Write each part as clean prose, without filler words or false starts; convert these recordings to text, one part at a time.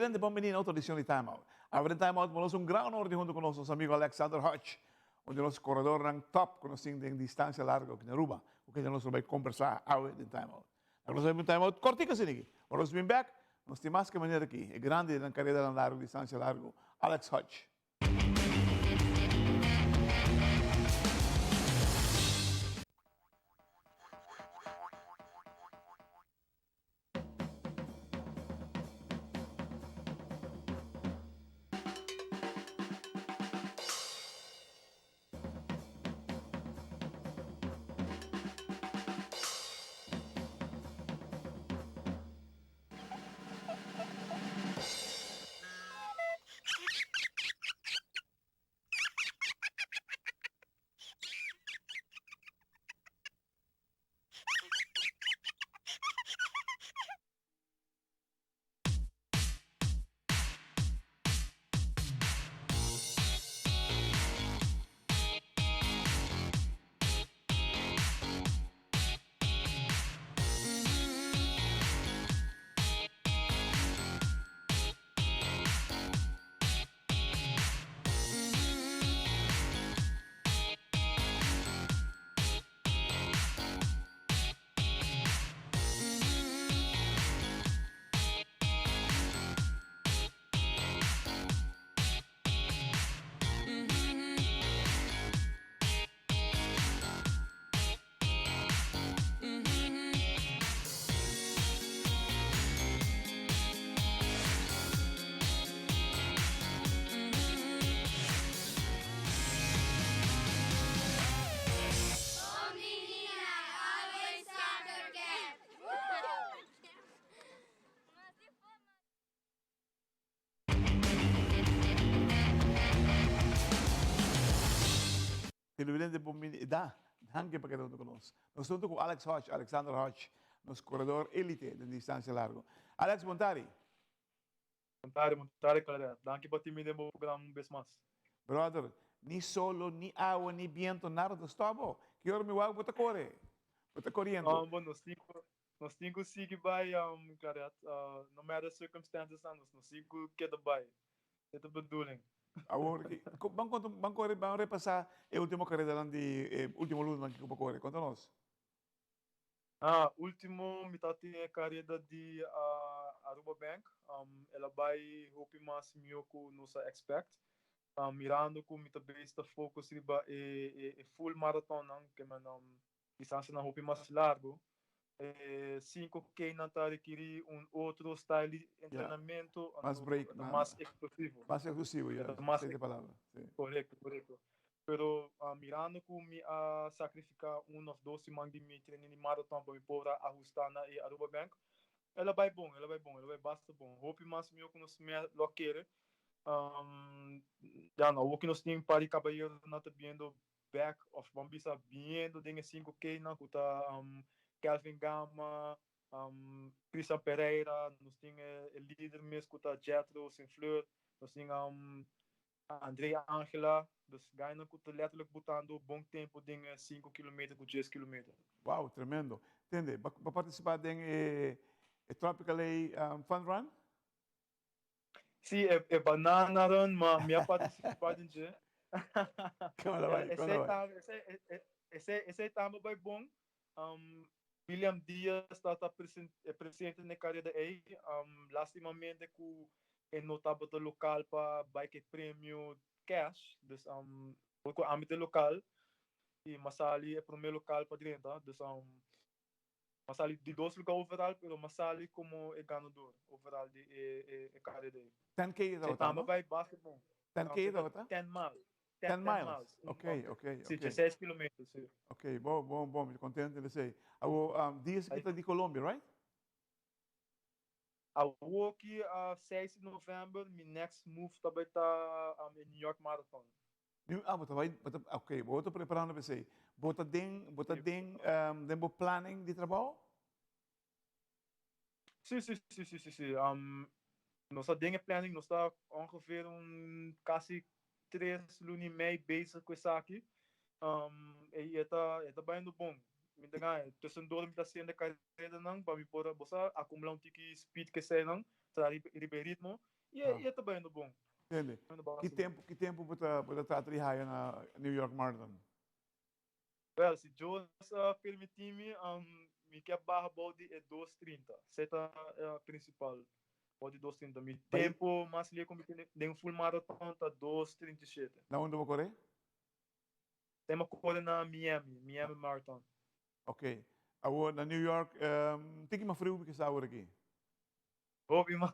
Televidente, bon bini na otro edicion di Time Out. Awe den Time Out bo nos un gran honor di hunto cu nos nos amigo Alexander Hodge, un di nos corredornan top cu nos tin den distancia largo aki na Aruba, cu kende nos lo bay combersa awe den Time Out. Awe nos bay un Time Out cortico asina aki. Ora nos bin bek, nos tin mas ke manera aki e grandi den caredanan largo, distancia largo, Alex Hodge. Televidente bon bini da danki pa keda hunto ku nos. Nos ta hunto ku Alex Hodge, Alexander Hodge, nos koredor elite den distansia largo. Alex, bon tardi. Bon tardi, bon tardi Claret. Danki pa tin mi den bo programa un bes mas. Brother, ni solo, ni awa, ni biento, nada ta stop bo. Ki ora mi wak bo ta kore? Bo ta koriendo. Bon, nos tin ku nos tin ku sigui bai, Claret. No matter circumstances nan, nos tin ku keda bai. E ta bedoeling. Awor, ban konta, ban kore, ban repasá e último karedanan di e último lunanan kiko bo kore. Konta nos. Ah, último mi ta tin e kareda di Aruba Bank. El a bai hopi mas mihó ku nos a expect. Mirando ku mi ta bes ta focus riba e e full marathonnan, ke men distansianan hopi mas largo. E 5K nan ta rekirí un otro style di entrenamentu, Mas anto break, e ta mas eksplosivo. Mas eksplosivo, E ya, ta mas esei ta e palabra, si. Korekto, korekto. Pero mirando ku mi a sakrifiká un òf dos siman di mi training di maraton pa mi por a ahustá na e Aruba Bank, el a bai bon, el a bai bon, el a bai basta bon. Hopi mas mihó ku nos mea lo a kere. Ya no, awor ku nos tin un par di kabayeronan ta biendo bek of ban bisa biniendo den e 5K nan ku ta Kelvin Gama, Christian Pereira, nos tin e lider mes ku ta Jethro Sinfleur, nos tin André Angela, dus gainan ku ta letterlijk botando bon tempo den e 5 kilometer ku 10 kilometer. Wow, tremendo. Tende, bo a participa den e Tropical A Fun Run? Sí, e, e banana run, ma mi a participá den dje. Kon la bai? Kon la Esei bai? tambe, esei, esei, esei tambe bai bon. Um, William Diaz ta ta presen, presente na e kareda ei. Um, lastimamente ku e no tabata lokal pa bai ku e premio cash. Dus um, por ku ami ta lokal i m'a sali e promé lokal pa drenta. Dus um, M'a sali di dos lugar overal, pero m'a sali como e ganador overal di e e e careda ei. 10K e Se tabata, tamba no? bai basta bon. 10K e tabata? 10 miles. 10 10 miles? miles. Un Ok, ok. ok, Si, ok. 16 kilometer, si. Ok, bon, bon, bon. Mi ta contento di esei. Awor, um, Diaz aki ta di Colombia, right? Awoki, uh, 6 di november, mi next move ta bai ta um, e New York Marathon. New, ah, bo ta bai, bo ta, ok, bo ta preparando pa esei. Bo ta den, bo ta Sí. den, um, den bo planning di trabou? Sí, sí, sí, sí, sí, sí. Um, nos ta den e planning, nos ta ongeveer un casi tres luna y mei bezig cu esaki. Um, y e ta, e ta bayendo bon. Mi ta gana. Tussendoor mi ta haciendo carredanan pa mi por bo sa acumula un tiki speed kesenan, traha riba e ritmo y e ta bayendo bon. Tende. Ki tempo, ki tempo bo ta bo ta trata di haya na New York Marathon? Well, si Dios a permiti mi, mi ke baha bou di e 2:30. Esei ta e principal, bou di 2:30. Mi tempo mas lihe ku mi tene den full marathon ta 2:37. Na unda bo kore? Esei mi a kore na Miami, Miami Marathon. Ok. Awor na New York, tin ki mas friu ku sa awor aki? Hopi mas,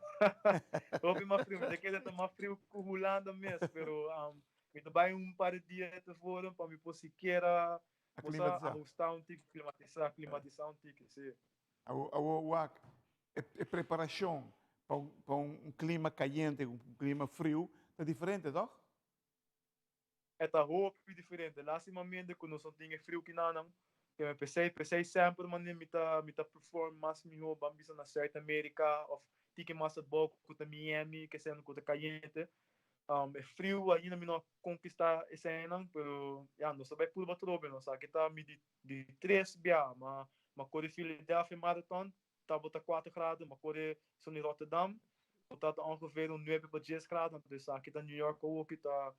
hopi mas friu. Mi ta kere ta mas friu ku Hulanda mes, pero mi ta bai un par di dia tevoren pa mi por sikiera bo sa ahusta un tiki, klimatisá, klimatisá un tiki, si. Awor, awor wak, e preparashon pa un, pa un klima kayente ku un klima friu ta diferente, tòg? E ta hopi diferente. Lastimamente ku nos no tin e friu kinanan. Keme p'esei, p'esei semper manera mi ta mi ta perform mas mihó ban bisa na Suid Amerika òf tiki mas abou ku ta Miami kesei ku ta kayente. E friu ainda mi no a konkistá eseinan pero ya nos ta bai purba atrobe. Nos aki ta mi di di tres bia ma ma kore Philadelphia Marathon tabata kuater grado, ma kore esun di Rotterdam ku tabata ongeveer un nuebe pa dies grado, anto esaki ta New York awoki ta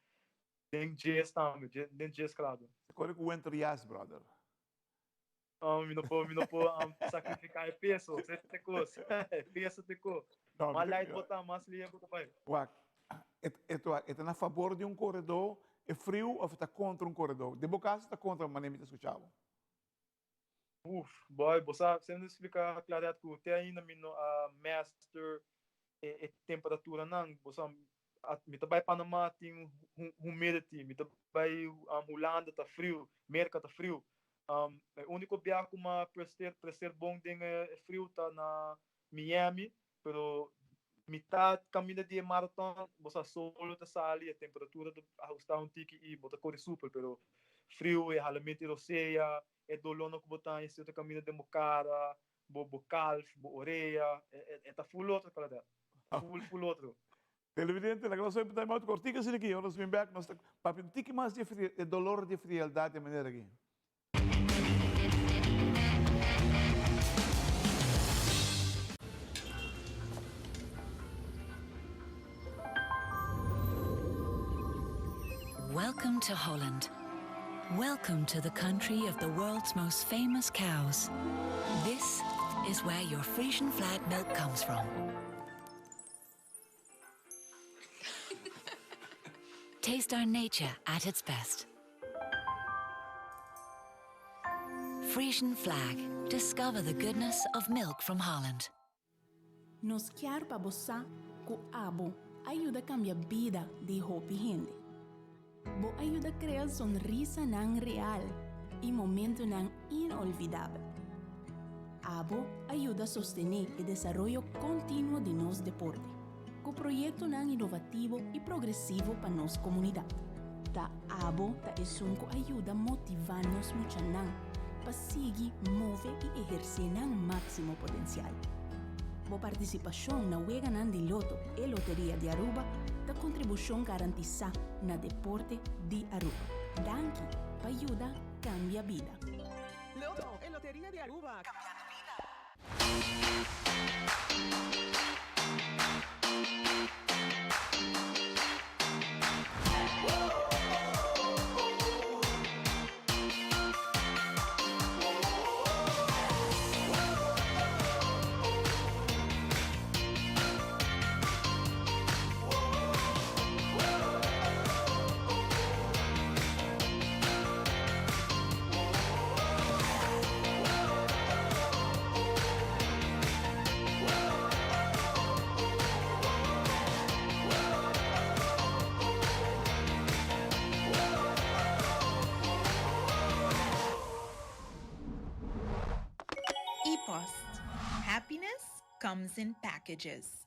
den dies tambe, den dies grado. Se kore ku winter jas, brother. Mi no por, mi no por sacrifica e peso, esei ta e kos, e peso ta e kos. Mas light bo ta, mas lihe bo ta bai. Wak, e ta na fabor di un koredó e friu òf e ta kontra un koredó? Den bo kaso e ta kontra, manera mi ta skucha bo. Uf, boy, bo sa, sendo explica claridad cu te ainda mi no a master e temperaturanan. Bo sa, mi ta bay Panama tin humidity, mi ta bay Hulanda ta friu, Merca ta friu. E unico bia cu mi a prester bon den e friu ta na Miami, pero mitad caminda di e marathon, bo sa solo ta sali, e temperatura ta ahusta un tiki y bo ta core super, pero friu, e halamento di rosea, e dolornan ku bo ta haña si bo ta kamina den bo kara, bo bo kalf, bo orea, e ta full otro kaladat. Full full otro. Televidente, laga nos oiba time out kortiku asina aki, ora nos bin bek nos ta papia un tiki mas di e dolor di frieldat di e manera aki. Welcome to Holland. Welcome to the country of the world's most famous cows. This is where your Frisian flag milk comes from. Taste our nature at its best. Frisian flag. Discover the goodness of milk from Holland. Nos kier pa bo sa ku abo a yuda kambia bida di hopi hende. Bo a yuda krea sonrisanan real i momentunan inolvidabel. Abo a yuda sostené e desaroyo kontinuo di nos deporte, ku proyektonan inovativo i progresivo pa nos komunidat. Ta abo ta esun ku a yuda motivá nos muchanan pa sigui move i ehersé nan máksimo potensial. Bo partisipashon na Weganan di Loto e Loteria di Aruba ta kontribushon garantisá na deporte di Aruba. Danki pa yuda kambia bida. Loto e Loteria di Aruba, kambiando bida. E-post, Happiness comes in packages.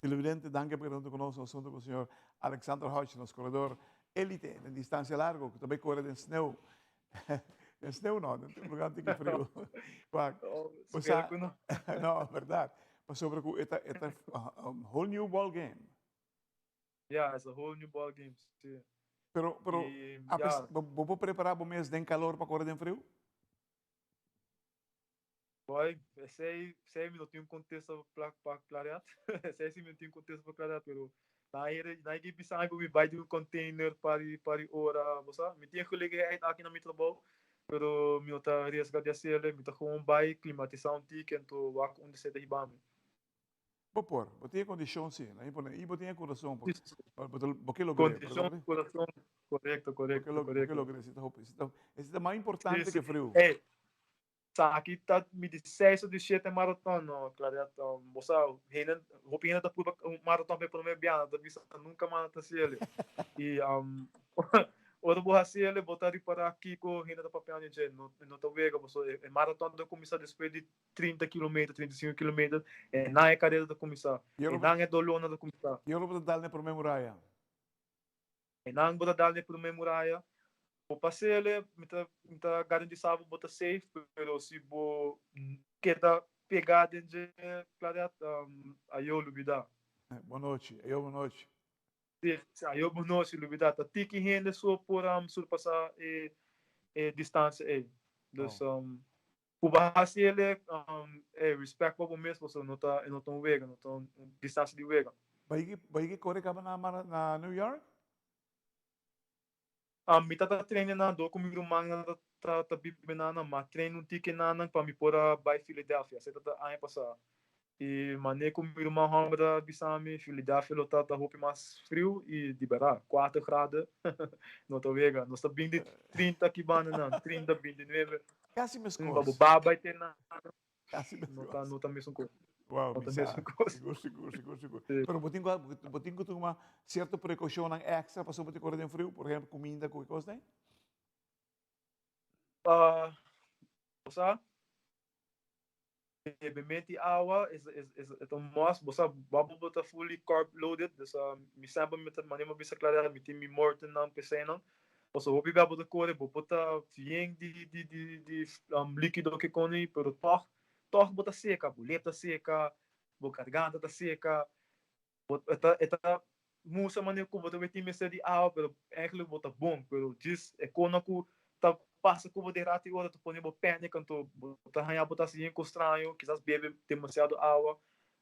Televidente, danki pa keda hunto ku nos. Nos hunto ku señor Alexander Hodge, nos koredor elite den distansia largo ku ta bai kore den sneu. Den sneu no, den un lugar tiki friu. Wak, bo sa, no, berdad. Pasobra ku e ta, e ta un whole new ball game. Yeah, it's a whole new ball game, si. Pero, pero, I, a ya. bo, bo por prepará bo mes den kalor pa kore den friu? Boy, esei, esei mi no tin un kontesta pa, pa klariat. Esei si mi no tin un kontesta pa klariat, pero nan hera, nan ke bisa mi pa mi bai den un container pa di, pa di ora, bo sa. Mi tin e gelegenheid aki na mi trabou, pero mi no ta riesga di hasel'e. Mi ta gewoon bai klimatisá un tiki anto wak unda esei ta hiba mi. Bo por, bo tin e kondishon si, na impone, i bo tin e kurason pa, pa bo ta, bo ke logr'é, Kondishon, kurason, korekto, korekto, Bo ke korekto. logr'é, si ta hopi, si ta, esei ta mas importante Si, ke si. friu. Ey, esaki ta mi di seis o di shete maraton, no, Claret, bo sa, hende, hopi hende ta purba un maraton pa e prome biaha, nan ta bisa nunka mas nan ta hasi el'e. I, Ora bo hasi el, bo ta ripará kiko hende ta papiando di dje. No, no ta wega, pasobra e maraton ta kuminsá despues di 30 kilometer, 35 kilometer, e nan e kareda ta kuminsá. E nan e dolónan ta kuminsá. I ora bo ta dal na e promé muraya? E nan bo ta dal na e promé muraya. Bo pas'é el, mi ta, mi ta garantisá bo, bo ta safe, pero si bo keda pegá den dje, Claret, ayo lubidá. Bon nochi, ayo bon nochi. Si, ayo bo no si lubida ta tiki hende so por surpasa e e distancia ey. Dus cu bo haci el e respect pa bo mes pasobra no ta e no ta un wega, no ta un distancia di wega. Bai bai core caba na na New York? Mi ta ta train nan dor cu mi rumannan ta ta biba nan, ma train un tiki nan pa mi por a bai Philadelphia. Esei ta ta aña pasa. I mane cu mi ruman homber ta bisa mi, Philadelphia lo ta ta hopi mas friu i di berdad, cuater graden no ta wega. Nos ta bin di 30 aki banda nan, 30, 29. Casi mescos. Pa bo baba i te nan. Casi mescos. No ta, no ta mesun cos. Wow, No ta mi sa. mesun cos. Sigur, sigur, sigur, sigur. Sí. Pero bo tin cu, bo tin cu tuma cierto precaucionnan extra pasobra bo tin core den friu? Por ehempel, cuminda cu e cosnan? Uh, bo sa, bebemento di awa is, is, is, is un must. Bo sa, bo bo ta fully carb loaded, dus uh, mi semper mi ta, mane mi bisa claridad, mi tin mi Morton nan, p'esei nan. Pasobra hopi bia bo ta kore, bo por ta yen di, di, di, di um, likido ke koni, pero tog, tog bo ta seka, bo lep ta seka, bo garganta ta seka, bo, e ta, e ta musa manera ku bo ta tin mester di awa, pero eigenlijk bo ta bon, pero djis e kona ku ta pasa ku bo den ratu i ora ta pone bo panic, anto bo ta haña bo ta hasi yen kos straño, kisas bebe demasiado awa,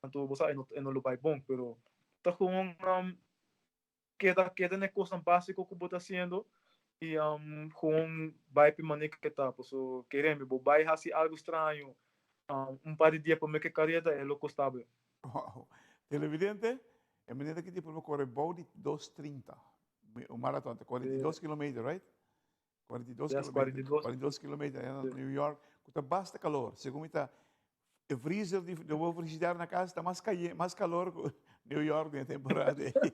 anto bo sa e no, e no lo bai bon, pero ta gewoon um, Keda keda na e kosnan básiko ku bo ta hasiendo i gewoon bai p'e manera ku ta. Paso kere mi, bo bai hasi algu straño un par di dia promé ku e kareda, e lo kosta bo. Wow. Televidente, e manera ki tipo lo kore bou di dos 30. Un maraton ta 42 kilometer, right? 42 Yes, kilometer. 42. 42 kilometer na New York, ku ta basta kalor. Segun mi ta, e freezer di di bo frigidair na kas ta mas kaye, mas kalor ku New York den e temporada ei.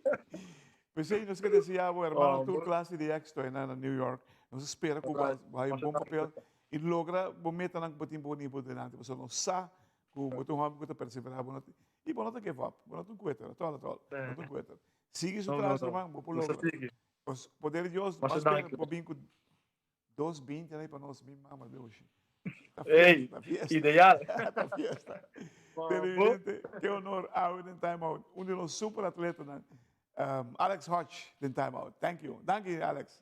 P'esei nos ke deseá bo hermano Oh, tur bo- klase di éksito einan na New York. Nos a spera ku bo bo haña un bon papel i logra bo metanan ku bo tin poni bo dilanti, pasobra nos sa ku bo ta un hòmber ku ta perseverá, bo no ta, i bo no ta give up, bo no ta un kueter, atòl atòl, bo no ta un kueter. Sigui su No, no, tras, no. ruman, bo por Nos ta logra. sigui. Pues poder di Dios, Masha mas bien danki. bo bin ku 2.20 ahí pa nos, mi mama dushi. Ta Ey, fiesta, ta fiesta. ideal. Ta fiesta. Bo. Televidente, ke honor awe den Time Out. Un di nos super atletanan, Alex Hodge den Time Out. Thank you. Danki, Alex.